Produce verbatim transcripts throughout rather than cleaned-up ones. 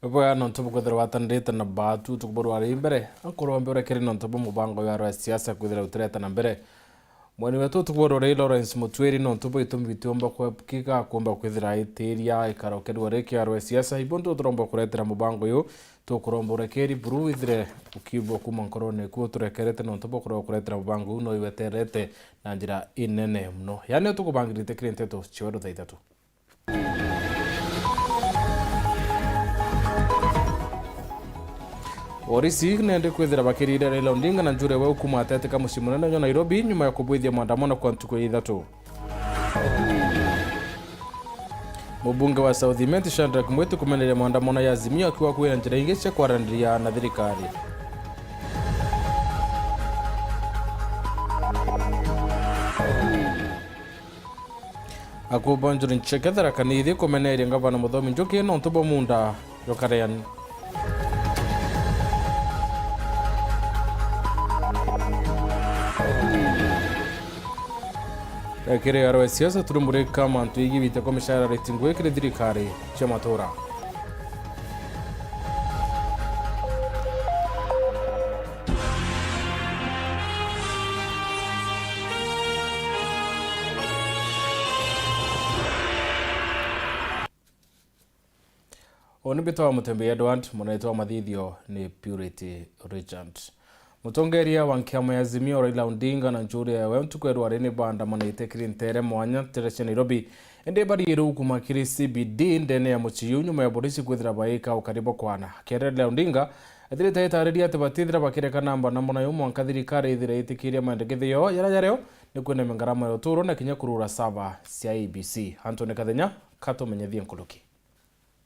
Bwega nontu bukwithirwa watanirite na baatu, tukuburwa ri mbere. Ankorwa mbe urekeri nontu bwa mubango ya rwa siasa kwithirwa utireta na mbere. Mweni wetu tukuburwa ri Lawrence Mutwiri nontu bwa itumi bitiumba kwe-, kiga kumba kwithira itiria ikaro kerua ri kia rwa siasa. Ibo ntu turomba kuretera mubango uyu, tukuromba urekeri buru withire ukiumbwa kuma nkorone ku turekerete nontu bwa kurwa kuretera mubango uu no iweterete na njira inene muno. Yani tukubangirite kiri nteto cia weru thaa ithatu. Borisi nendi kwithira bakirire Raila Odinga na Njuri Wew kuma atetika mucii munene jwa Nairobi nyuma ya kubwithia maandamano kwa ntuku ya ithatu. Mubunge wa South Imenti Shadrack Mwiti kumeneria maandamano ya Azimio akiuga kwina njira ingi cia kwaraniria na thirikari. Akuba Njuri Ncheke Tharaka Nithi kumeneria ngavana Muthomi Njuki nontu bwa muunda jwa Karean. Ekiri arwe siasa turi murika mantu igi bite kwa mishahara rate ngui kiri thirikari cia matura. Uni mbitwa Mutembeyi Edward, munaitwa wa mathithio ni Purity Richard. Mutongeria wa nkiama ya Azimio Raila Odinga na Njuri Wew ntuku ya rwari ni baandamanite kiri ntere mwanya ntere cia Nairobi, indi bariirwe kuma kiri C B D ndene ya mucii juu nyuma ya borisi kwithira baika ukari bwa kwana. Akiaria Raila Odinga, ethirite aitariria ati batithira bakireka namba na mwana yu mwanka thirikari ithire itikiria maendekethio jaria jario ni kwinamia ngarama ya uturo na kinya kurura sava cia A B C. Anthony Kathenya katumenyethie nkuruki.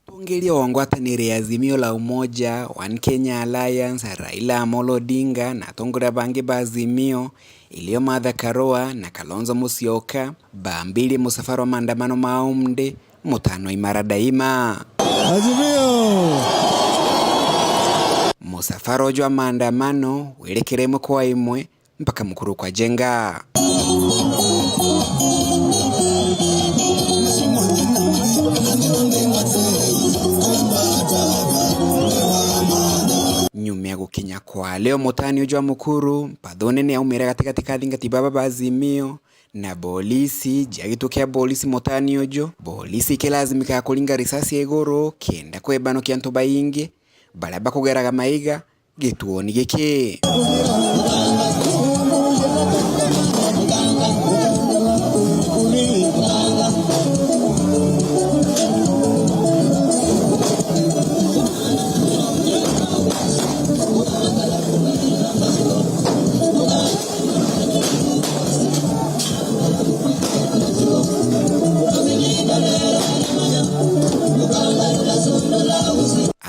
Mutongeria wa ngwataniro ya Azimio la Umoja, One Kenya Alliance, Raila Amolo Odinga na atongoria bangi ba Azimio, ilio Martha Karua na Kalonzo Musyoka, baambirie musafara wa maandamano ma umde mutano Imara Daima. Azimio! Musafara uju wa maandamano wirikire imwe kwa imwe mpaka Mukuru kwa Jenga. Nyuma ya gukinya kwa leo mutani uju wa Mukuru, mpathone ni aumire gatigati ka athingati baba ba Azimio na bolisi, ja gituo kia bolisi mutani uju, bolisi ikilazimika kuringa risasi iguru kenda kwebanokia antu baingi baria bakugeraga maiga gituoni giki.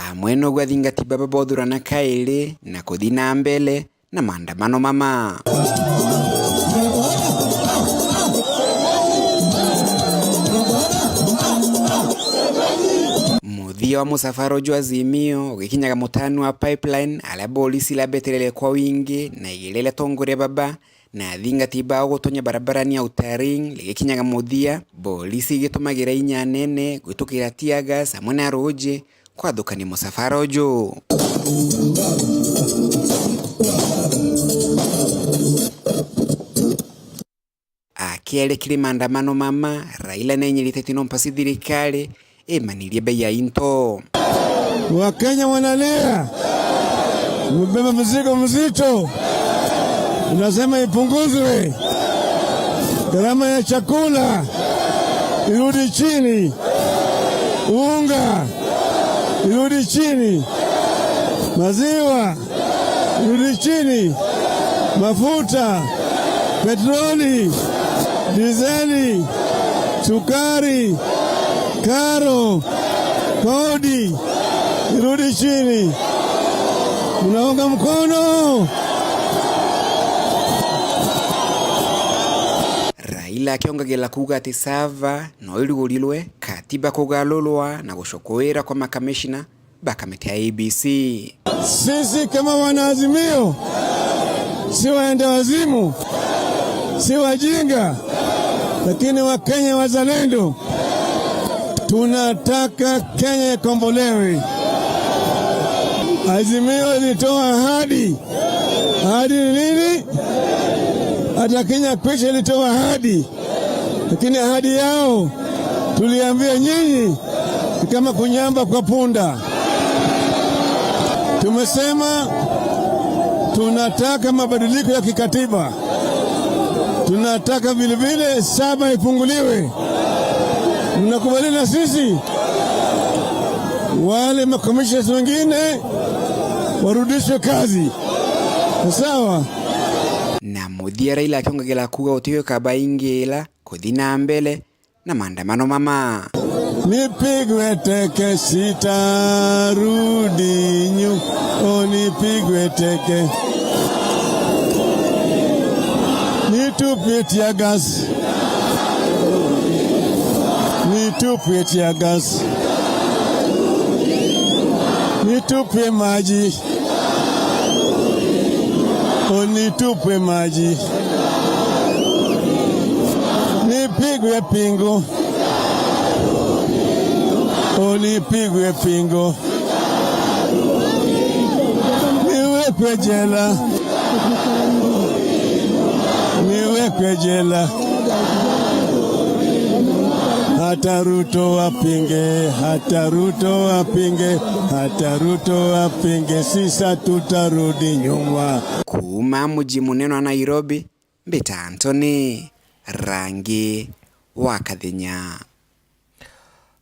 Amwe nogu athingati baba bothurana kairi na kuthi na mbere na maandamano mama. Muthia wa musafara uju wa Azimio ugikinyaga mutanu wa Pipeline, aria bolisi irabetereire kwa wingi na igere ria tongoria baba na athingati bao gutonya barabarani ya Outer Ring rigikinyaga muthia, bolisi igitumagira inya nene gwitukira tear gas amwe na ruuji kwathukania musafara uju. Akiaria kiri maandamano mama, Raila nenyirite ti no mpasi thirikari imanirie bei ya into. Wakenya wanalia, mmebeba mzigo mzito, unasema ipunguzwe, gharama ya chakula irudi chini, unga irudi chini, maziwa irudi chini, mafuta, petroli, dizeli, sukari, karo, kodi irudi chini. Mnaunga mkono? Raila akiongagirira kuuga ati sava no irugurirwe, katiba kugarurwa na gucukuira kwa makamishna ba kamiti ya A B C. Sisi kama wanaazimio si waende wazimu, si wajinga, lakini Wakenya wazalendo, tunataka Kenya ikombolewe. Azimio ilitoa ahadi. Ahadi ni nini? Hata Kenya Kwanza ilitoa ahadi, lakini ahadi yao tuliambia nyinyi ni kama kunyamba kwa punda. Tumesema tunataka mabadiliko ya kikatiba, tunataka vilevile saba ifunguliwe. Mnakubaliana na sisi? Wale makomishona wengine warudishwe kazi. Sawa? Na muthia Raila akiongagera kuuga gutigwe kabaingira kuthi na mbere na maandamano mama. Nipigwe teke, sitarudi nyu-, o nipigwe teke. Nitupwe tear gas. Nitupwe tear gas. Nitupwe maji. O nitupwe maji. Nipigwe pingu. O nipigwe pingu. Niwekwe jela. Niwekwe jela. Hata Ruto apinge, hata Ruto apinge, hata Ruto apinge, sisa tutarudi nyuma. Kuuma muji munene wa Nairobi, mbita Anthony Rangi wa Kathenya.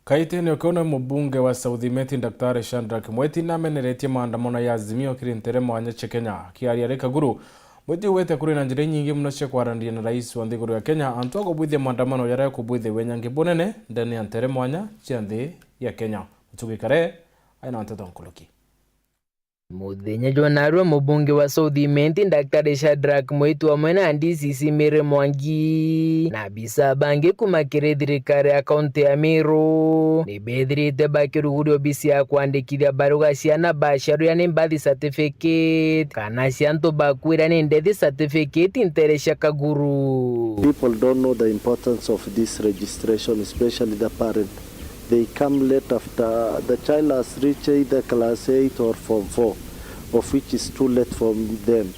Kaitene ukiona mubunge wa South Imenti, Daktari Shadrack Mweti, nameneretie maandamano ya Azimio kiri ntere mwanya cia Kenya. Akiaria ari Kaguru, Mweti augite kuri na njira inyingi mono cia kwarandiria na rais wa nthiguru ya Kenya, antu a kubwithia maandamano jaria kubwithia wenyangi bunene ndene ya ntere mwanya cia nthi ya Kenya. Mutugi Kare aina nteto nkuruki. Muthenya jwa narua, mubunge wa South Imenti, Daktari Shadrack Mweti amwe na D C C Mary Mwangi na abisa bangi kuma kiri thirikari ya kaunti ya Meru ni bethirite bakiruguria obisi ya kwandikithia baruga ciana baciarwa, yani birth certificate, kana cia antu bakwira ni death certificate ntere cia Kaguru. People don't know the importance of this registration, especially the parent. They come late after the child has reached either class eight or form four, of which is too late for them.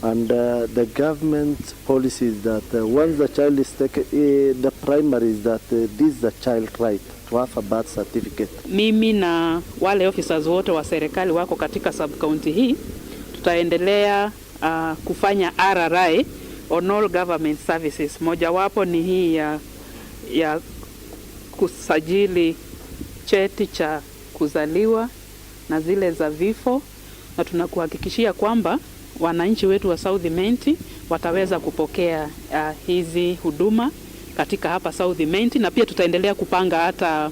And, uh, the government policy is that, uh, once the child is taken, eh, the primary is that, uh, this is the child right to have a birth certificate. Mimi na wale officers wote wa serikali wako katika sub-county hii, tutaendelea, uh, kufanya R R I on all government services. Mojawapo ni hii ya, ya kusajili cheti cha kuzaliwa na zile za vifo, na tunakuhakikishia kwamba wananchi wetu wa South Imenti wataweza kupokea, ah, hizi huduma katika hapa South Imenti, na pia tutaendelea kupanga hata,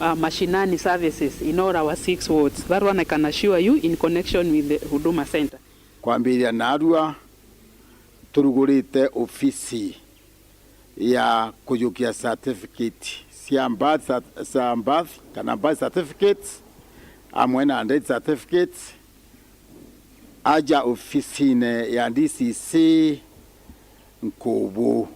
ah, mashinani services in all our six wards. That one I can assure you in connection with the Huduma Center. Kwambiria narua, turugurite ofisi ya kujukia certificate cia birth cert-, cia birth kana birth certificates, amwe na death certificates, aja ofisine ya D C C Nkubu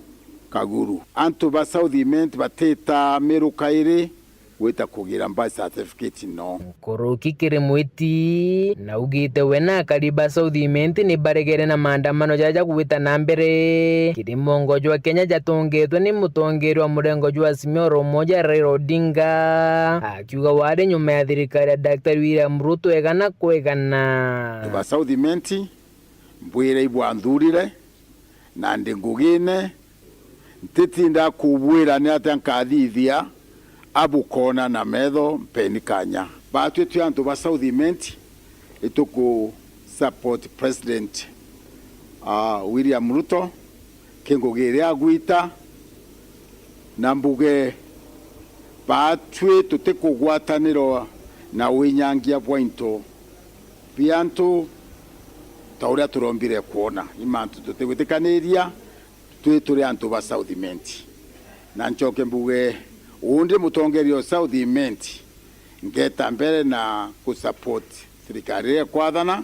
Kaguru. Antu ba South Imenti batita Meru kairi gwita kugira birth certificate no. Nkuruki kiri Mwiti naugite we na akari ba South Imenti ni baregere na maandamano jaja gwita na mbere kiri mwongo jwa Kenya jatongetwe ni mutongeria wa murengo jwa Azimio oro umoja Raila Odinga, akiuga wari nyuma ya thirikari ya Daktari William Ruto egana kwegana. Ba South Imenti, mbwire ibwanthurire, na ndi ngugine, ntitinda kubwira ni atia nkathithia, abukona na metho, mpeni kanya. Batwi twi antu ba South Imenti, ituku support President, ah, William Ruto, ki ngugi iria agwita, na mbuge batwi tutikugwatanirwa na winyangia bwa into bia antu ta uria turombire kwona. Ni mantu tutigwitikaniria twi turi antu ba South Imenti. Na ncoke mbuge, undi mutongeria o South Imenti, ngeta mbere na ku support thirikari iria ikwathana,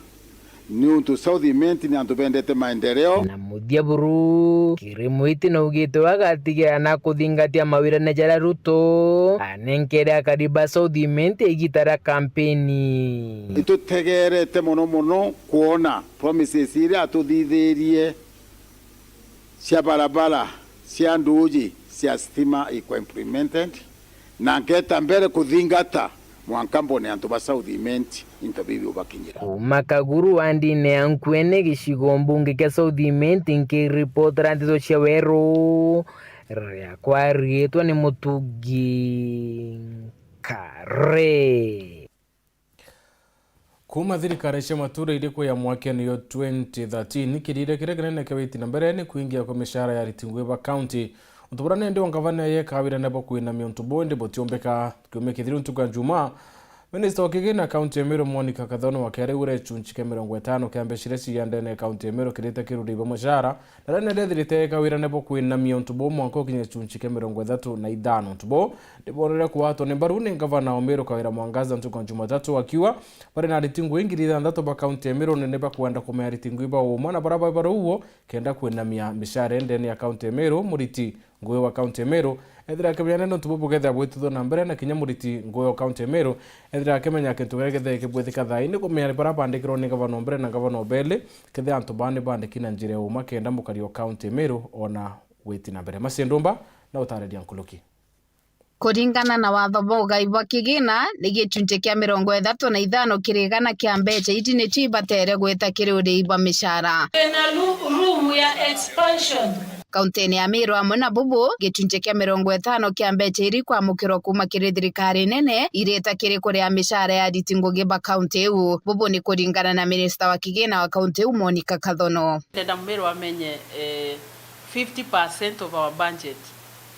Niuntu South Imenti ni antu bendete maendeleo. Na muthia buru, Kirimo Iti naugite we agatigirira na kuthingatia mawirane jaria Ruto anenkere akari ba South Imenti igita ria kampeni. Nitutegerete mono mono kwona promises iria atuthithirie cia barabara, cia nduuji, cia stima ikwa implemented, na nkeeta mbere kuthingata mwanka mbone antu ba South Imenti into bibi ubakinyira. Kuuma Kaguru wandine ya Nkuene gicigo mbunge kia South Imenti, nkiripotera nteto cia Weru, riakwa riitwa ni Mutugi Nkare. Kuuma thirikari cia matura iri kwia mwakene yo twenty thirteen, kirire kiria kinene kia witi na mbere ni kuingia kwa mishara ya ariti ngugi ba kaunti. Untu buria nende o ngavana yeka wirane bwa kwinamia untu buu, indi butiumbika. Kiumia kithiru ntuku ya Njumaa, minista wa kigina kaunti ya Meru Monica Kathono akiaregura gicunci kia mirongo itano kia mbeca iria ciiga ndene ya kaunti ya Meru kirite kiruri ba mishara, na riria nende ithirite yeka wirane bwa kwinamia untu buu mwanka ukinye gicunci kia mirongo ithatu na ithano. Untu buu ndibonere kugwatwa ni mbaru ni ngavana wa Meru Kawira Mwangaza ntuku ya Jumatatu, akiuga bari na ariti ngugi ngiri ithanthatu ba kaunti ya Meru, na ni bakwenda kumenya ariti ngugi ba uuma na baria bai bari uo kenda kwinamia mishara ndene ya kaunti ya Meru. Muriti ngugi wa kaunti ya Meru ethira akimenya nene untu buu bukethira bwitithwa na mbere, na kinya muriti ngugi wa kaunti ya Meru ethira akimenya kintu kiria gikethira gikibwithika thaa ii ni kumenya baria bandikirwe ni ngavana o mbere na ngavana o beli, kethira antu baa ni bandiki na njira ya uuma kenda mukari wa kaunti ya Meru ona witi na mbere. Maciendumba na utariria nkuruki. Kuringana na watho bwa ugai bwa kigina, ni gicunci kia mirongo ithatu na ithano kiri igana kia mbeca iji nicio ibatere gwita kiri urii bwa mishara. Twina lu-, room ya expansion. Kauntine ya Meru amwe na bubu, gicunci kia mirongo itano kia mbeca iri kwamukirwa kuuma kiri thirikari nene irita kiri kuria mishara ya ariti ngugi ba kaunti iu. Bubu ni kuringana na minista wa kigina wa kaunti iu, Monica Kathono. Ndenda Mumeru amenye, eh, fifty percent of our budget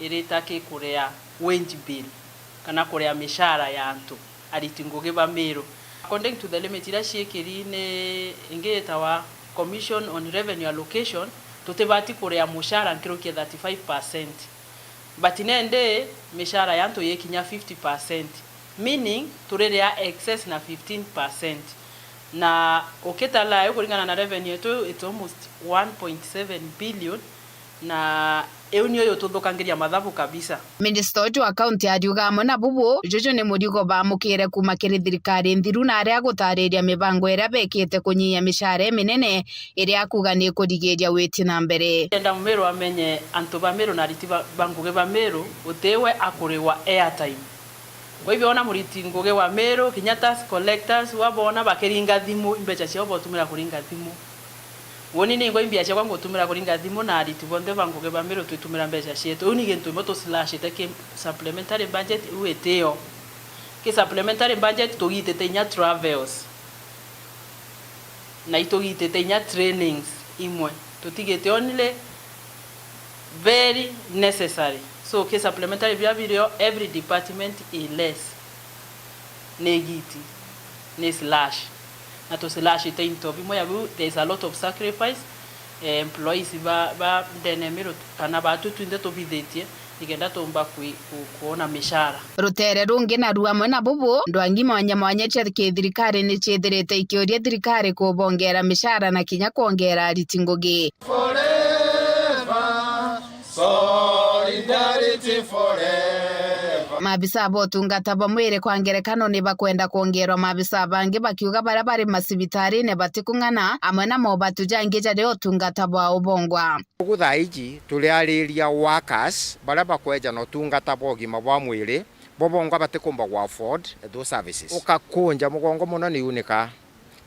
irita ki kuria wage bill kana kuria mishara ya antu, ariti ngugi ba Meru. According to the limit iria ciikiri ni ingi itawa Commission on Revenue Allocation, tutibati kuria mushara nkiruki ya thirty-five percent. But nende mishara ya antu yikinya fifty percent, meaning turiria excess na fifteen percent. Na ukitara yo kuringana na revenue yetu, it's almost one point seven billion, na iu niyo yututhukangiria mathabu kabisa. Minista uju wa kaunti ariuga amwe na bubu, juju ni murigo baamukire kuuma kiri thirikari nthiru, na aria agutariria mibango iria bekite kunyihia mishara iminene iria akuuga ni ikurigiria witi na mbere. Ndenda Mumeru amenye antu ba Meru na ariti ba, ba ngugi ba Meru, guti we akuriwa airtime. Kwa hivyo ona muriti ngugi wa Meru, kinya tax collectors, waboona bakiringa thimu, imbeca ciao botumira kuringa thimu. Woni ningwa imbia ciakwa ngutumira kuringa thimu na ariti bonthe ba ngugi ba Meru twitumira mbeca cietu. Iu ni gintu imwe tuslashite ki supplementary budget, iu itio. Ki supplementary budget tugitite inya travels. Na itugitite inya trainings imwe. Tutigite only very necessary. So, ki supplementary biria birio, every department i less. Ni giti, ni slash. Na tu slashite into bimwe ya biu, there is a lot of sacrifice, eh, employees ba, ba ndene Meru kana baatu twinthe tubithitie, nikenda tuumba kwi-, ku-, kwona mishara. Rutere rungi naru amwe na bubu, ndwangi mwanya mwanya cia kithirikari ni ciithirite ikiuria thirikari kubongera mishara na kinya kwongera ariti ngugi. Forever, solidarity forever. Maabisa ba utungata bwa mwiri kwa ngerekano ni bakwenda kwongerwa maabisa bangi, bakiuga baria bari macibitarine batikung'ana, amwe na mobatu jangi jaria utungata bwa ubongwa. Ugu thaa iji turiariria workers baria bakweja na utungata bwa ugima bwa mwiri, bo bongwa batikumba ku afford those services. Ukakunja mugongo mono ni unika.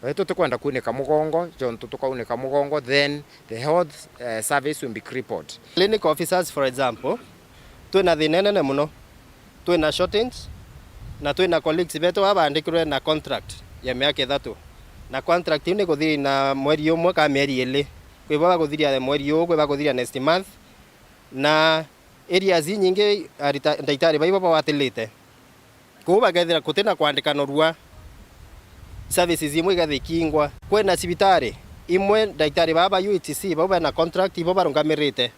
Eh, tutikwenda kuunika mugongo, jontu tukaunika mugongo, then the health, eh, service will be crippled. Clinic officers, for example, twina thina inene mono. Twina shortage, na twina colleagues betu baba bandikirwe na contract ya miaka ithatu. Na contract iu ni kuthiria na mweri umwe kana mieri ili. Kwi bo baguthiria mweri uu, kwi baguthiria next month. Na areas inyingi arita-, ndagitari baibo bagwatirite. Kwou bakethira gutina kwandikanurua, services imwe igathikingwa. Kwina cibitari imwe, ndagitari baa ba U H C, bau bena contract, ibo barungamirite.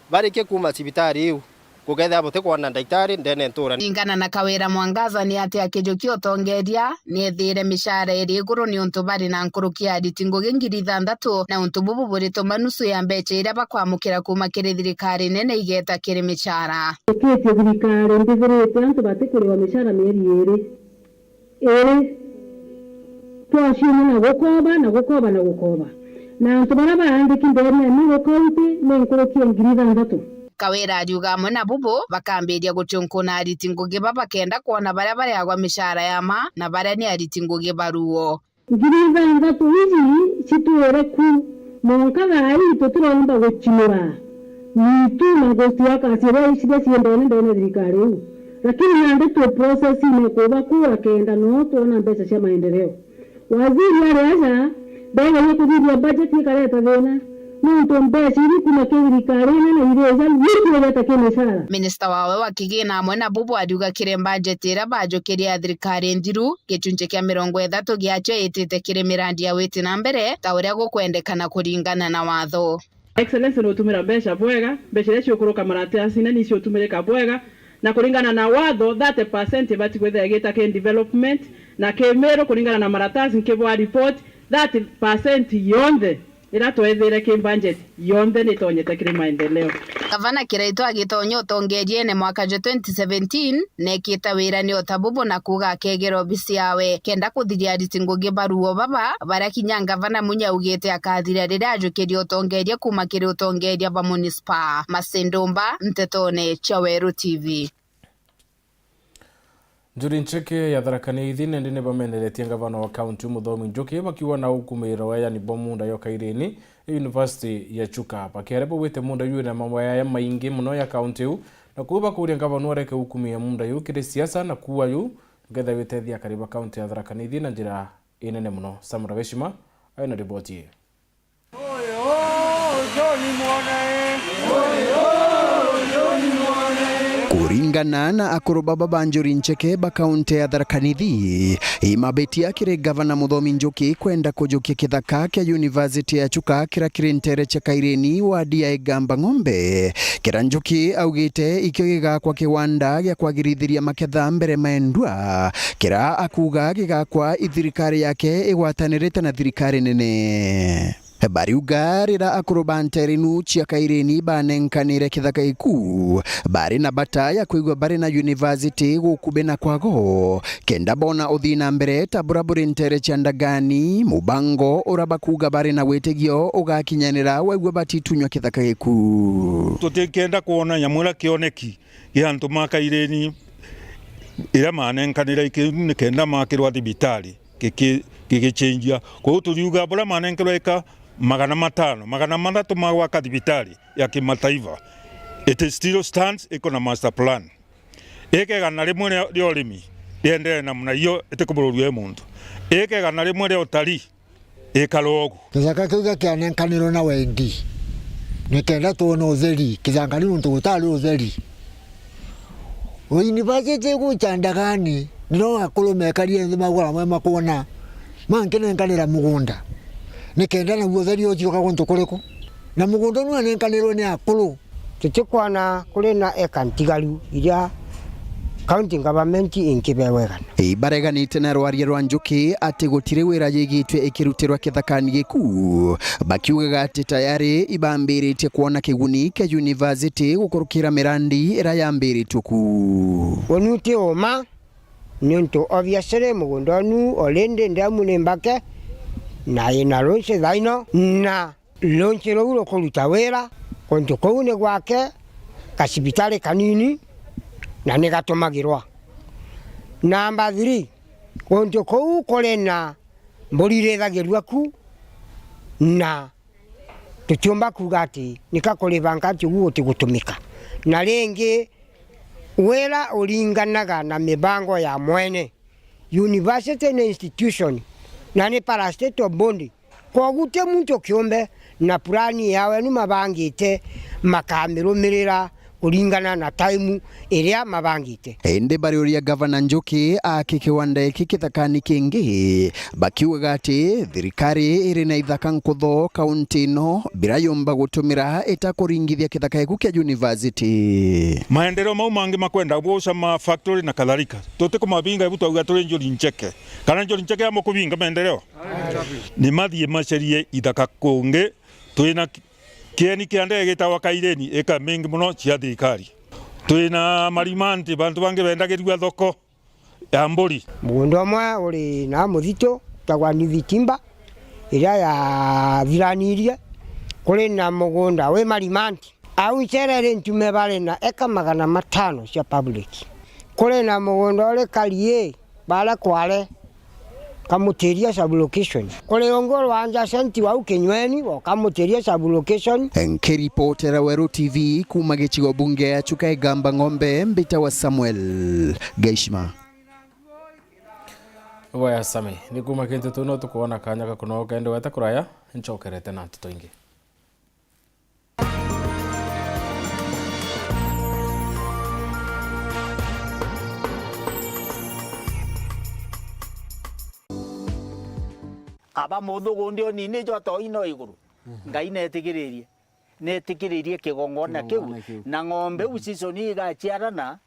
Barikia kuuma cibitari iu, Gukethira butikwona ndagitari ndene ntura. Ringana na Kawira Mwangaza, ni ati akijukia utongeria, ni ethire micara iri iguru niuntu bari na nkuruki ya ariti ngugi ngiri ithanthatu, na untu bubu burituma nusu ya mbeca iria bakwamukira kuuma kiri thirikari nene igeta kiri micara. Njukitie thirikari mbithirite antu batikuriwa micara mieri iri. Ii, twaciumia na gukoba, na gukoba, na gukoba. Na antu baria baandiki ndeene ya Meru County ni nkuruki ya ngiri ithanthatu. Kawira ariuga amwe na bubu bakambiria gucunkuna ariti ngugi ba bakenda kwona baria bariagwa micara ya ma na baria ni ariti ngugi ba ruo. Ngiri ithanthatu iji citwire ku, mwanka thaa ii tutiromba gucimura mitu na ghost workers iria iria ciendene ndeene ya thirikari iu. Lakini nandi twi process-ine ya kubakura kenda no twona mbeca cia maendeleo. Waziri ari aja, ndegerie kuthithia budget ikareta thina, niuntu mbeca iria ikuma ki thirikari ino na iria ija, nicio igeta ki micara. Minista wawe wa kigina amwe na bubu ariuga kiri budget iria bajukirie ya thirikari nthiru, gicunci kia mirongo ithatu giacio itite kiri mirandi ya witi na mbere ta uria gukwendekana kuringana na watho. Excellency nutumira mbeca bwega, mbeca iria ciukuruka maratasine ni ciutumirika bwega, na kuringana na watho, thirty percent ibati kwithira igita ki development, na ki Meru kuringana na maratasi nkibwa report, thirty percent yonthe iria twethire ki budget yonthe ni itonyete kiri maendeleo. Gavana Kiraitu agitonya utongeriene mwaka jwa twenty seventeen, nekite wira ni o ta bubu na kuuga akegera obisi yawe kenda kuthiria ariti ngugi ba ruo baba, baria kinya ngavana Munya augite akathiria riria ajukirie utongeria kuuma kiri utongeria ba munispa. Masindumba, Ntetone cia Weru T V. Njuri Ncheke ya Tharaka Nithi nandi ni bameneretie ngavana wa kaunti Muthomi Njuki bakiuga na ukumirira weyani bwa munda yo Kaireni ya University ya Chuka. Bakiaria baugite munda yu wina mawaya maingi muno ya kaunti iu, na kwou bakuria ngavana areke ukumia munda yu kiri siasa na kuua yu, ngetha witethia akari ba kaunti ya Tharaka Nithi na njira inene muno. Sam Rageshima aina riboti ii. Kuringana na akuru baba ba Njuri Ncheke ba kaunti ya Tharaka Nithi, imabitia kiri gavana Muthomi Njuki kwenda kujukia kithaka kia University ya Chuka kiria kiri ntere cia Kaireni wadi ya Igamba Ng'ombe, kiria Njuki augite ikio gigakwa kiwanda gia kwagirithiria maketha mbere maendwa, kiria akuuga gigakwa i thirikari yake igwatanirite na thirikari nene. Bariuga riria akuru ba nterinu cia Kaireni banenkanire kithaka giku, bari na bata ya kwigua bari na university gukubi na kwago, kenda bona uthii na mbere ta buria buri ntere cia Ndagani, mubango uria bakuuga bari na witigio ugakinyanira waigua batitunywa kithaka giku. Tutikenda kwona nyamu iria kioneki gia antu ma Kaireni iria manenkanire iki ni kenda makirwa thibitari giki-, gigichenjia. Kwou turiuga buria manenkerwe eka magana matano, magana mathatu ma gwaka thibitari ya kimataifa, it still stands, iko na master plan. Ika igana rimwe ria, ria urimi rienderee namna iyo, itikubururua i muntu. Ika igana rimwe ria utalii ikara ugu. Kithaka kiu gikianenkanirwe na wendi, nikenda twone utheri kithangani, nontu gutari utheri. University igu cha Ndagani, niro akuru mekarire nthi magura mwe makwona, mankinenkanira mugunda, nikenda naguo utheri ucioka guntu kuriku? Na mugunda unu anenkanirwe ni akuru. Tutikwona kuri na eka ntigaru iria county government inkibewa igana. Ibareganite na rwaria rwa Njuki ati gutiri wira yigitwe ikirutirwa kithakani giku, bakiugaga ati tayari ibambiritie kwona kiguni kia university gukurukira mirandi iria yambiritwe ku. Uni uti uma, niuntu obviously mugunda unu already ndamu ni mbake, na ina launch thaino, na launch ruu rukuruta wira, kuntu kuu ni gwake gacibitari kanini, na ni gatumagirwa. Number three, kuntu kuu kuri na mburi irithagirua ku, na tutiumba kuuga ati nika kuri banka ati uu utigutumika. Na ringi, wira uringanaga na mibango ya mwene. University ni institution, na ni parastatal body. Kwogu ti muntu kiumbe na purani yawe ni mabangite makamirumirira kuringana na time iria mabangite. Indi bariuria Gavana Njuki aake kiwanda giki kithakani kingi, bakiugaga ati thirikari iri na ithaka nkutho kaunti ino, biria yumba gutumira ita kuringithia kithaka giku kia university. Maendeleo mau mangi makwenda guca ma factory na kadhalika, tutikumabinga ibu twauga turi njuri ncheke. Kana njuri ncheke ya mukubinga maendeleo? Ni mathie macerie ithaka kungi. Twina kieni kia ndege gitawa Kaireni, eka mingi mono cia thirikari. Twina marimanti, bantu bangi bendagirua thoko ya mburi. Mugunda umwe uri na muthitu, utagwa Nithi Timber, iria yathiranirie. Kuri na mugunda wi marimanti. Au ncera iri ntume bari na eka magana matano cia public. Kuri na mugunda uri Karie, baria Kware, Kamutiria sub-location. Kuri ungi uri wa adjacent wau Kinyweni, wa Kamutiria sub-location. Nkiripotera Weru T V kuuma gicigo bunge ya Chuka Igamba Ng'ombe, mbita wa Samuel Gaishima. Bwega Sami, ni kuuma kintu tu no tukwona kanya ga kunoga indi weta kuraya, ncokerete na nteto ingi. Aba muthugundi unini jwa toino iguru. Mhm. Ngai netikiririe. Netikiririe kigongona kiu. Kigongona kiu. Na ng'ombe iu season igaciarana.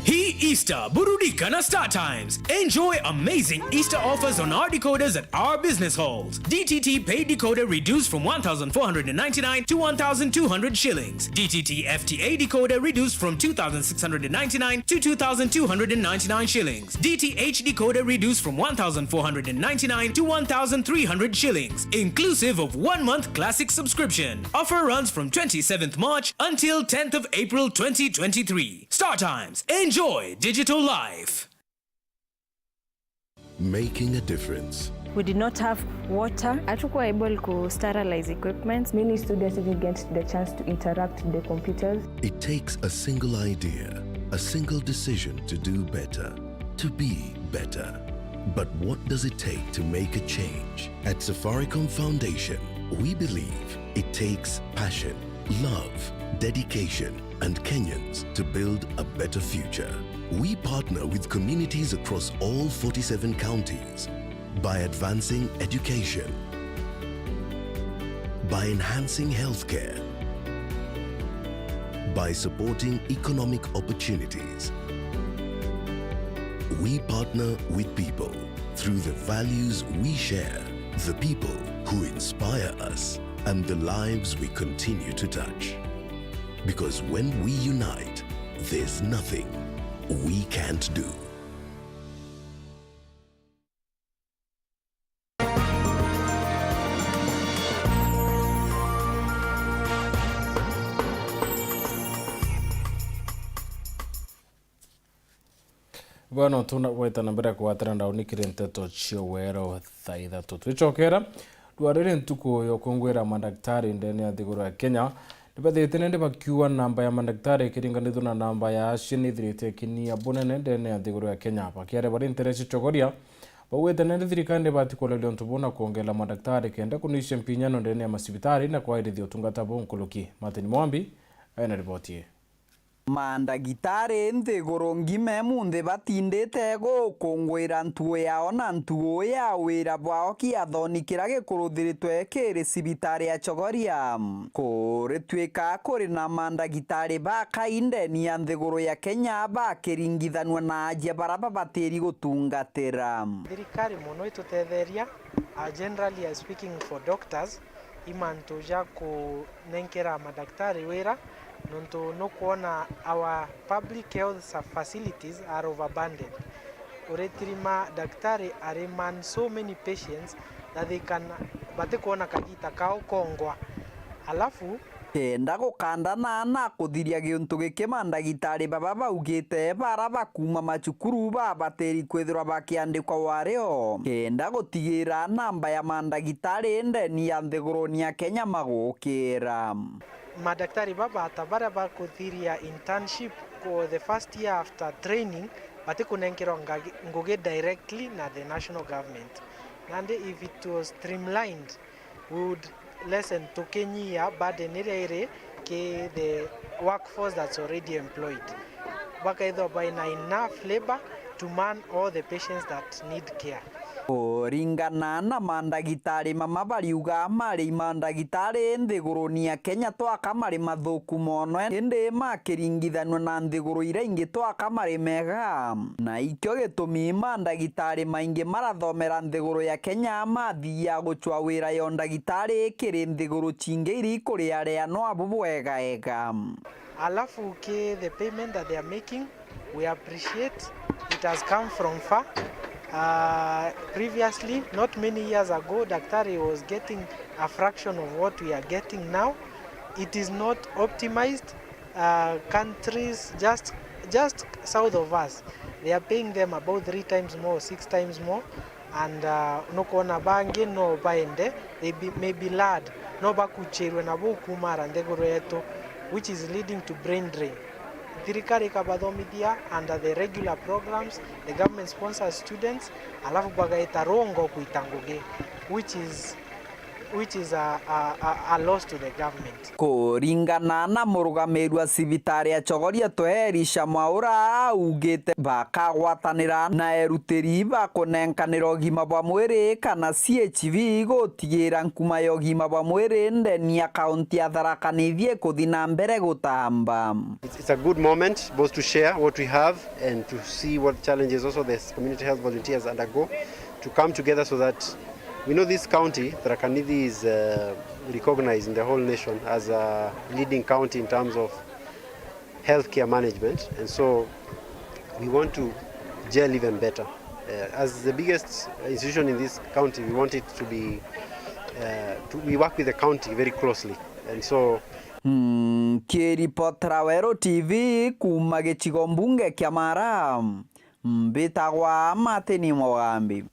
Hii Easter, burudika na Star Times. Enjoy amazing Easter offers on our decoders at our business halls. D T T paid decoder reduced from one thousand four hundred and ninety-nine to one thousand two hundred shillings. D T T F T A decoder reduced from two thousand six hundred and ninety-nine to two thousand two hundred and ninety-nine shillings. D T H decoder reduced from one thousand four hundred and ninety-nine to one thousand three hundred shillings, inclusive of one month classic subscription. Offer runs from twenty-seventh March until tenth of April twenty twenty-three. Star Times. Enjoy digital life. Making a difference. We did not have water. Hatukuwa able ku sterilize equipments. Many students didn't get the chance to interact with the computers. It takes a single idea, a single decision to do better, to be better. But what does it take to make a change? At Safaricom Foundation, we believe it takes passion, love, dedication, and Kenyans to build a better future. We partner with communities across all forty-seven counties by advancing education, by enhancing healthcare, by supporting economic opportunities. We partner with people through the values we share, the people who inspire us, and the lives we continue to touch. Because when we unite, there's nothing we can't do. Bwana, tuna gweta na mbere kugwatira ndauni kiri nteto cia wero thaa ithatu. Twicokera, rua riri ntuku ya ukungwira mandagitari ndene ya nthiguru ya Kenya, nibethite nende bakiuga namba ya mandagitari ikiringanithua na namba ya acio nithirite ikinyia bunene ndene ya nthiguru ya Kenya. Bakiaria bari ntere cia Chogoria, baugite nende thirikari nibati kureria untu buu na kwongerera mandagitari kenda kunyicia mpinyano ndene ya macibitari na kwagirithia utungata buu nkuruki. Martin Mwambi ena riboti ii. Mandagitari nthiguru ngima imunthi batindite gukungwira ntugu yao na ntugu ya wira bwao kiathoni kiria gikuruthiritwe kiri cibitari ya Chogoria. Kuritwika kuri na mandagitari bakai ndeni ya nthiguru ya Kenya bakiringithanua na aajia baria babatiri gutungatira. Thirikari mono itutetheria, ah, generally, ah, speaking for doctors, i mantu ja kunenkera madaktari wira, nontu nukwona our public health sa-, facilities are overburdened. Uritiri madaktari ari man so many patients that they can, batikwona kagita kao kongwa. Alafu, Kenda gukandana na kuthiria giuntu giki, mandagitari baba baugite bara bakuuma macukuru babatiri kwithirwa bakiandikwa wario, kenda gutigira namba ya mandagitari ndeni ya nthiguruni ya Kenya magukira. Madaktari baba ta baria bakuthiria internship ku the first year after training, batikunenkerwa ngagi-, ngugi directly na the national government. Nandi if it was streamlined, we would lessen, tukinyia burden iria iri ki the workforce that's already employed. Bakaithwa baina enough labor to man all the patients that need care. Kuringana na mandagitari mama bariuga mari mandagitari nthiguruni ya Kenya twaka mari mathuku mono, indi makiringithanua na nthiguru iria ingi twaka mari mega. Na ikio gitumi mandagitari maingi marathomera nthiguru ya Kenya mathiia gucwa wira ya undagitari kiri nthiguru cingi iria ikuriaria no abu bwegaega. Alafu ki the payment that they are making, we appreciate. It has come from far. Uh, previously, not many years ago, daktari was getting a fraction of what we are getting now. It is not optimized. Uh, countries just, just south of us, they are paying them about three times more, six times more, and, uh, nukwona bangi no baende, they be, may be lured, no bakuchirwe na buu kuumara nthiguru yetu, which is leading to brain drain. Thirikari ikabathomithia under the regular programs, the government sponsors students, alafu bagaita rungo kuita ngugi, which is, which is a, a, a, a loss to the government. Kuringana na murugamiri wa cibitari ya Chogoria Tweherisha Mwaura, augite bakagwatanira na erutiri ba kunenkanira ugima bwa mwiri kana C H V gutigira nkuma ya ugima bwa mwiri ndeni ya kaunti ya Tharaka Nithi ikuthi na mbere gutamba. It's, it's a good moment both to share what we have and to see what challenges also the community health volunteers undergo, to come together so that we know this county, Tharaka Nithi, is, uh, recognized in the whole nation as a leading county in terms of healthcare management, and so we want to gel even better. Uh, as the biggest institution in this county, we want it to be, uh, to, we work with the county very closely, and so. Nkiripotera Weru T V kuuma gicigo mbunge kia Mara, mbitagwa Martin Mugambi.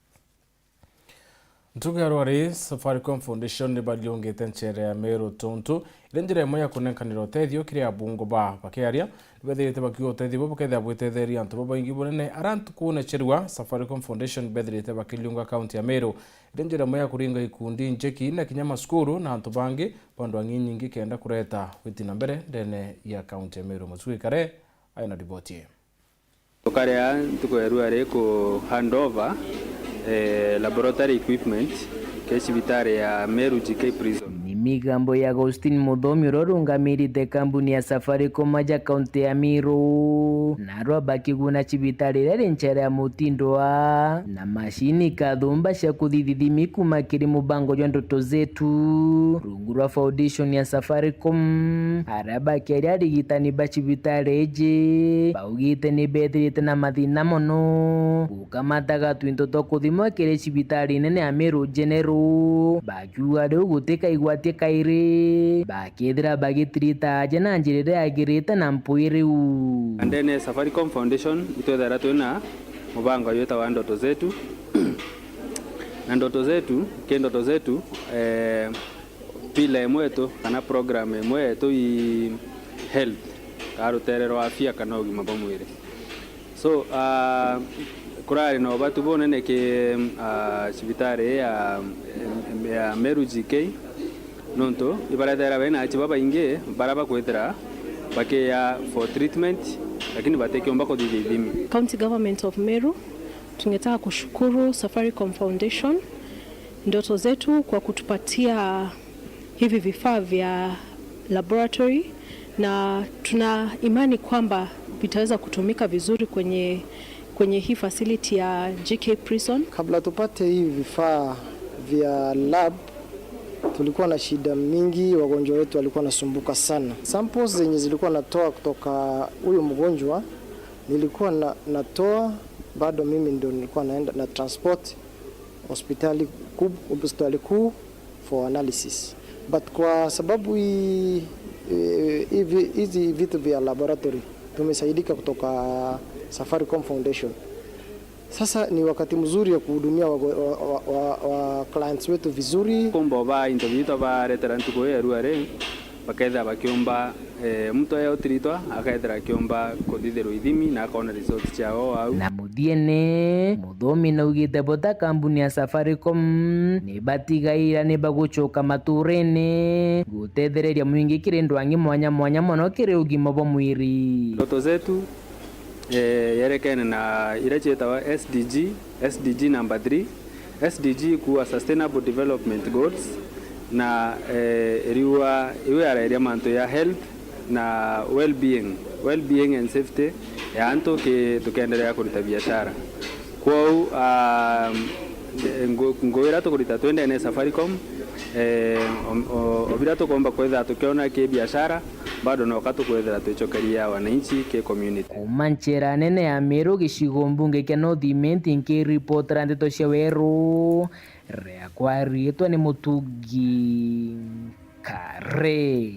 Ntuku ya rwari, Safaricom Foundation ni bariungite nchere ya Meru tuntu iri njira imwe ya kunenkanira utethio kiri abungu ba bakiaria. Ni bethirite bakiuga utethio buu bukethira bwitetheria antu babaingi bunene. Ara ntukune cherua, Safaricom Foundation bethirite bakiriunga kaunti ya Meru iri njira imwe ya kuringa ikundi njeki na kinya masukuru na antu bangi bandu ang'i nyingi kenda kureta witi na mbere ndene ya kaunti ya Meru. Mucui Kare aina riboti ii. Tukaria ntuku ya rua ri ku hand over, eh, laboratory equipment ke cibitari ya Meru G K Prison. Ni migambo ya Augustine Muthomi uria urungamirite kambuni ya Safaricom aja kaunti ya Meru, narua bakiguna cibitari iria ri nchere ya Mutindwa na macini kathumba cia kuthithithimi kuma kiri mubango jwa Ndoto Zetu rungu rwa foundation ya Safaricom. Aria bakiaria arigitani ba cibitari iji baugite ni bethirite na mathina mono gukamataga twinto twa kuthimwa kiri cibitari nene ya Meru General, bakiuga riu gutikaigwatia kairi bakethira bagitirita aja na njira iria yagirite na mpwi riu. Ndene Safaricom Foundation itwethera twina mubango jwitagwa Ndoto Zetu. Na Ndoto Zetu, ki Ndoto Zetu, eh, pila imwe yetu kana program imwe yetu i health, kana rutere rwa afya kana ugima bwa mwiri. So, ah, kurari na ubatu bunene ki, ah, cibitari ya, ya Meru G K, nontu ibarethera bena achi babaingi bara bakwithira bakiya for treatment, lakini batikiumba kuthithia ithimi. County Government of Meru, tungetaka kushukuru Safaricom Foundation, Ndoto Zetu, kwa kutupatia hivi vifaa vya laboratory, na tuna imani kwamba vitaweza kutumika vizuri kwenye, kwenye hii facility ya G K Prison. Kabla tupate hivi vifaa vya lab, tulikuwa na shida mingi, wagonjwa wetu walikuwa wanasumbuka sana. Samples zenye zilikuwa natoa kutoka huyu mgonjwa, nilikuwa na, natoa, bado mimi ndio nilikuwa naenda na transport hospitali kub-, hospitali kuu for analysis. But kwa sababu hii Eh, hivi, hizi vitu vya laboratory tumesaidika kutoka Safaricom Foundation. Sasa ni wakati mzuri ya kuhudumia wa, wa, wa, wa, wa clients wetu vizuri. Kumba ba into bitu baretera ntuku ya rua ri, bakethira bakiumba, eh, mtu aya utiritwa akethira akiumba kuthithirwa ithimi na akona results ciao au. Na muthiene, muthomi naugite bo ta kambuni ya Safaricom ni batigaira ni bagucoka maturene gutethereria mwingi kiri ndwangi mwanya mwanya mono kiri ugima bwa mwiri. Ndoto zetu, eh, yerekene na iria cietagwa S D G, S D G number three. S D G kuwa Sustainable Development Goals, na, eh, iriwa iu yareria mantu ya health na well-being, well-being and safety ya antu ki-, tukiendelea kurita biashara. Kwou, ah, ngu-, ngugi iria tukurita twendene Safaricom, eh, o-, o-, o biria tukomba kwithira tukiona ki biashara, bado noka tukwithira twicokeria wananchi ki community. Kuuma nchera nene ya Meru, gicigo mbunge kia North Imenti, nkiripotera ndeto cia Weru, riakwa riitwa ni Mutugi Kare.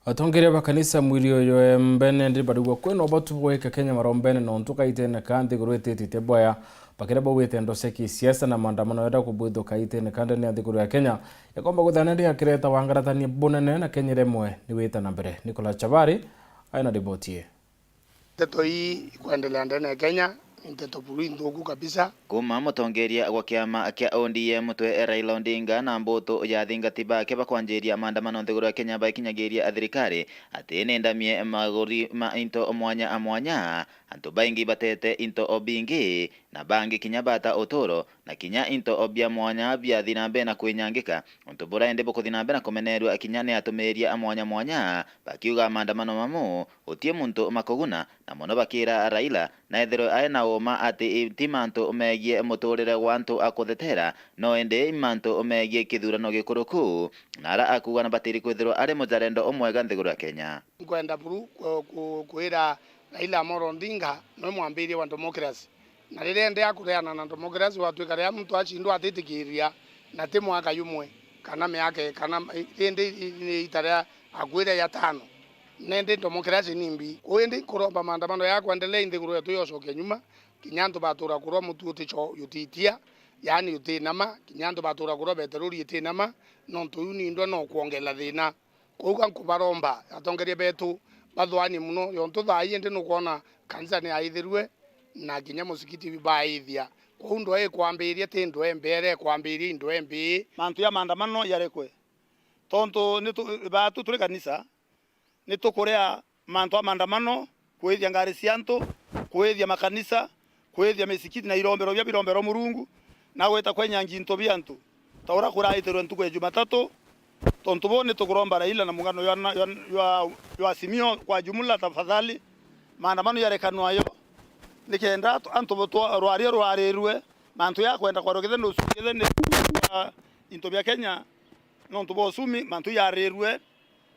Atongeria ba kanisa mwiri uyu embene ndi barigwa kwina ubatu bwika Kenya marombene nontu kaitene ka nthiguru ititite bwaya, bakiria baugite ndo cia kisiasa na maandamano yenda kubwithuka itene ka ndene ya nthiguru ya Kenya yakomba kwithana ndi akireta wangaratania bunene na Kenya iremwe ni wita na mbere. Nicolas Chabari aina riboti ii. Nteto ii ikwendelea ndene ya Kenya ni nteto buru inthuku kabisa. Kuuma mutongeria gwa kiama kia O D M mutwe Raila Odinga na mbutu ya athingati bake bakwanjiria maandamano nthiguru ya Kenya baikinyagiria thirikari ati ni ndamie maguri ma into mwanya a mwanya, antu baingi batete into o bingi, na bangi kinya bata uturo, na kinya into o bia mwanya biathi na mbere na kwinyangika. Untu buria indi bukuthi na mbere na kumenerua kinya ni atumiria a mwanya mwanya, bakiuga maandamano mamu guti muntu makuguna, na mono bakira Raila na ethirwe ai na uma ati ti mantu megie muturire gwa antu akuthetera, no indi mantu megie kithurano gikuruku, na ara akuuga na batiri kwithirwa ari muzalendo umwega nthiguru ya Kenya. Nkwenda buru ku-, ku-, kwira Raila Amolo Odinga nwe mwambiria wa democracy. Na riria ende akureana na democracy, watwika riria muntu acindwa atitikiria, na ti mwaka jumwe, kana miaka, kana indi ni ita ria akuire ya tano, na indi democracy ni mbi. Kwou indi nkuromba maandamano ya kwendelea nthiguru yetu yocoke nyuma, kinya antu batura kurwa mutu utico jutitia, yaani jutinama, kinya antu batura kurwa beteruri itinama, nontu iu ni ndwa no kwongela thina. Kwou ga nkubaromba atongeria betu bathwani mono, yontu thaa ii indi nukwona kanisa ni yaithirue na kinya musikiti baithia. Kwou ndwaa ikwambiria ti ndwaa imbere, ikwambiria indwaa imbii. Mantu ya maandamano yarekwe, tontu ni tu-, baatu turi kanisa, ni tukurea mantu a maandamano, kwithia ngari cia antu, kwithia makanisa, kwithia misikiti na irombero bia biromberwa Murungu, na gwita kwenyangia into bia antu, ta uria kuraitirwe ntuku ya Jumatatu. Tontu buu ni tukuromba Raila na mungano jwa, jwa, jwa, jwa Azimio kwa jumla, tafadhali, maandamano yarekanwa yo, nikenda antu bo twa-, rwaria rwarirue, mantu ya kwenda kwarwa kithe ni ucumi kithe ni into bia Kenya, nontu bwa ucumi, mantu yarirue,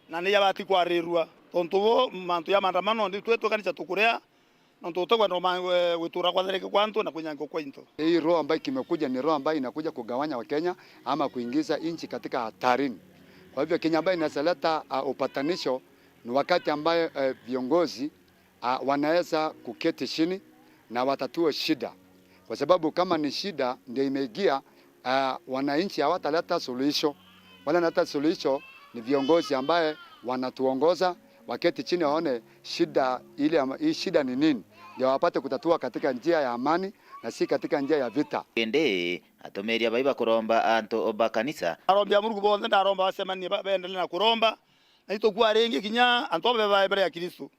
na ni yabati kwarirua. Tontu buu, mantu ya maandamano ndi twi twi kanisa tukurea, nontu utikwenda uma-, e, gwitura kwa tharike kwa antu na kwinyangwa kwa into. Hii roho ambayo kimekuja ni roho ambayo inakuja kugawanya Wakenya ama kuingiza nchi katika hatarini. Kwa hivyo, Kenya ambayo inaweza leta, ah, upatanisho ni wakati ambayo, eh, viongozi, ah, wanaweza kuketi chini na watatue shida, kwa sababu kama ni shida ndio imeingia, ah, wananchi hawataleta suluhisho. Wale wanaleta suluhisho ni viongozi ambaye wanatuongoza, waketi chini waone shida ile ama, hii shida ni nini, ndio wapate kutatua katika njia ya amani na si katika njia ya vita. Indi atumiria bai bakuromba antu ba kanisa. Arombi a Murungu bonthe ndaromba bacemanie ba-, beendelee na kuromba, na itukua ringi kinya antu aba bebae mbere ya Kristo.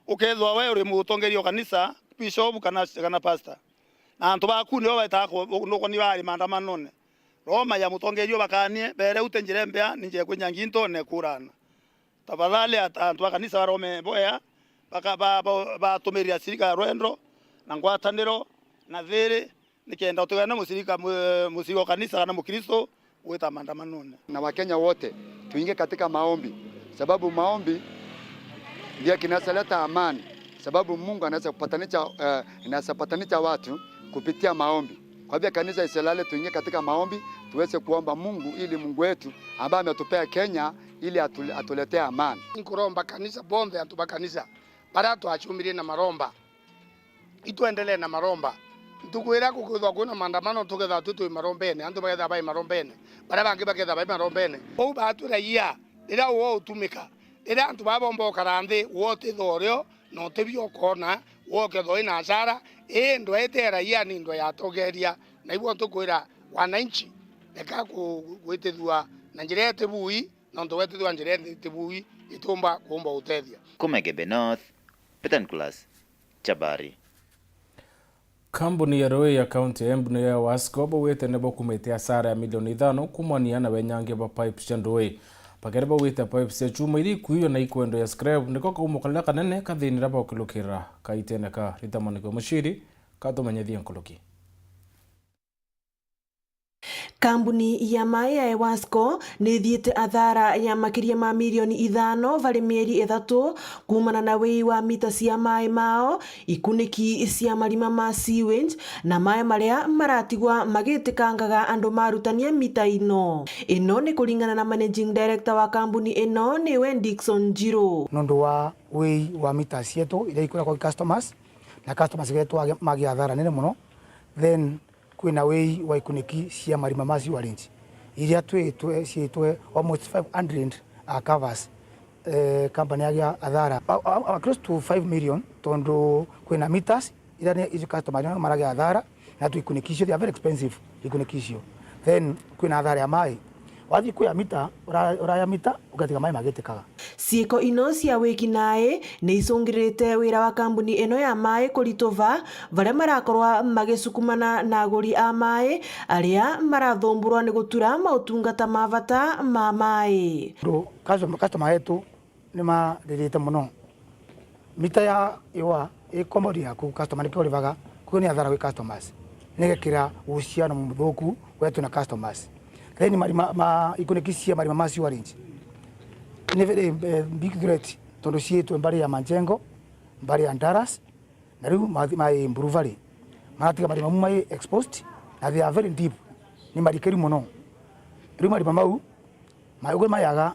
Ukethwa we uri mutongeria wa kanisa, bishop kana, kana pastor, na antu baku nibo baitaga ku-, nukwoni bari maandamanone, roma ya mutongeria ubakanie, beere, "Ute njira imbea, ni njira kwinya nginto na ikurana." Tafadhali at-, antu ba kanisa barome bwea, baka-, ba-, ba-, batumirire ashirika rwendo na ngwataniro na thiri, nikenda utigane na mushirika, mu-, mushirika wa kanisa kana Mukristo gwita maandamanone. Na Wakenya wote tuingie katika maombi, sababu maombi ndio kinaweza leta amani, sababu Mungu anaweza kupatanisha, eh, anaweza patanisha watu kupitia maombi. Kwa hivyo kanisa isilale, tuingie katika maombi, tuweze kuomba Mungu ili Mungu wetu ambaye ametupea Kenya ili atu-, atuletee amani. Nkuromba kanisa bonthe, antu ba kanisa, baria twacumirie na maromba, itwendelee na maromba. Ntuku iria gukwithwa kwina maandamano, tukethirwa twi twi marombene, antu bakethirwa bai marombene, baria bangi bakethirwa bai marombene. Kou batwira ia, riria uo utumika, riria antu baa bomba ukara nthi, uo utithwa urio, na utibio ukona, uo ukethirwa wina hasara, ii ndwaa iti ya raia, ni ndwaa ya atogeria. Na ibo ntukwira wananchi, reka ku-, gwitithua na njira itibui, nontu wetithua njira itibui, itiumba kuumba utethia. Kuma Igembe North, Peter Nicholas, Chabari. Kambuni ya ruui ya kaunti ya Embu niyo ya Wasco baugite ni bakumite asara ya milioni ithano kumania na wenyangia bwa pipes cia nduui. Bakiri baugite pipes cia chuma iria ikuiywa na ikwendwa ya scrap niko kaumo karia kanene kathini ra baukilukira kaitene ka Rita Mwaniki Muchiri katumenyethie nkuruki. Kambuni ya maai ya Ewasco ni ithiite athara ya makiria ma milioni ithano bari mieri ithatu kuumana na wii wa mita cia maai mao, ikuniki cia marima ma sewage na maai maria maratigwa magitikangaga andu marutania mita ino. Ino ni kuringana na managing director wa kambuni ino niwe Dickson Njiru. Nontu wa wii wa mita cietu iria ikuria kwa customers, na customers betu age-, magia athara nene mono, then kwina wii wa ikuniki cia marima ma sewerage, iria twi-, twe-, ciitwe almost five hundred, uh, covers, eh, company yagia athara. A-, a-, a-, close to five million, tondu kwina meters, iria ni, icio customers nio maragia athara, na tu ikuniki icio, they are very expensive, ikuniki icio. Then, kwina athara ya maai. Wathi kuya mita, ura-, uraya mita, ugatiga maai magitikaga. Ciiko ino cia wiki nae ni icungirite wira wa kambuni ino ya maai kurituva, baria marakorwa magisukumana na aguri a maai aria marathumburwa ni gutura mautungata ma bata ma maai. Ndo customer, customer yetu ni maririte mono. Mita ya iwa i commodity yaku, customer nikio urivaga, kwio ni athara kwi customers. Ni gekira uhusiano muthuku wetu na customers. Then marima ma, ikuniki cia marima ma sewerage ni very, eh, big threat, tondu ciitwe mbari ya Majengo, mbari ya Ndaras, na riu mathi-, mai Mburuvali. Maratiga marima mau mai exposed, na they are very deep. Ni marikeru mono. Riu marima mau, maigwe mayaga,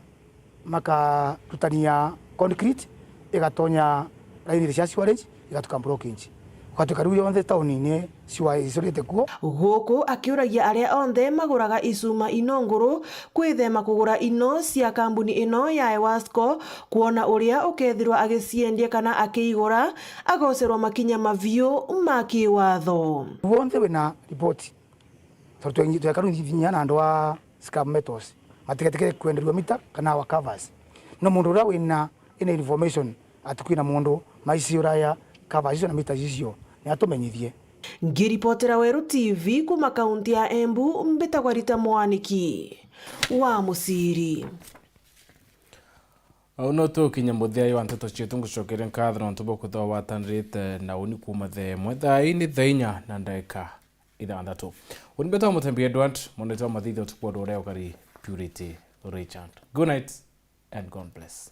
makarutania concrete, igatonya raini cia sewerage, igatuka blockage. Gugatuika riu yonthe tauni ni sewer icorite kuo. Guku akiuragia aria onthe maguraga icuma ino nguru kwithema kugura ino cia kambuni ino ya Ewasco, kwona uria ukethirwa agiciendia kana akiigura, agocerwa makinya mabiu ma kiwatho. Wonthe wina riboti, tondu twe-, twekaru nginya na andu a scrap metals, matigetikire kwenderua mita kana our covers. No mundu uria wina, ina information ati kwina mundu maici uraya covers icio na mita icio, ni atumenyithie. Ngiripotera Weru T V kuma kaunti ya Embu, mbitagwa Rita Mwaniki wa Muciri. Au no tukinya muthia wa nteto cietu, ngucokeria nkatho nontu bwa kwithirwa watanirite na uni kuma thaa imwe thaa ii ni thaa inya na ndagika ithanthatu. Uni mbetwa Mutembi Edward, monete wa mathitho tukwa ndore ukari Purity Richard. Good night and God bless.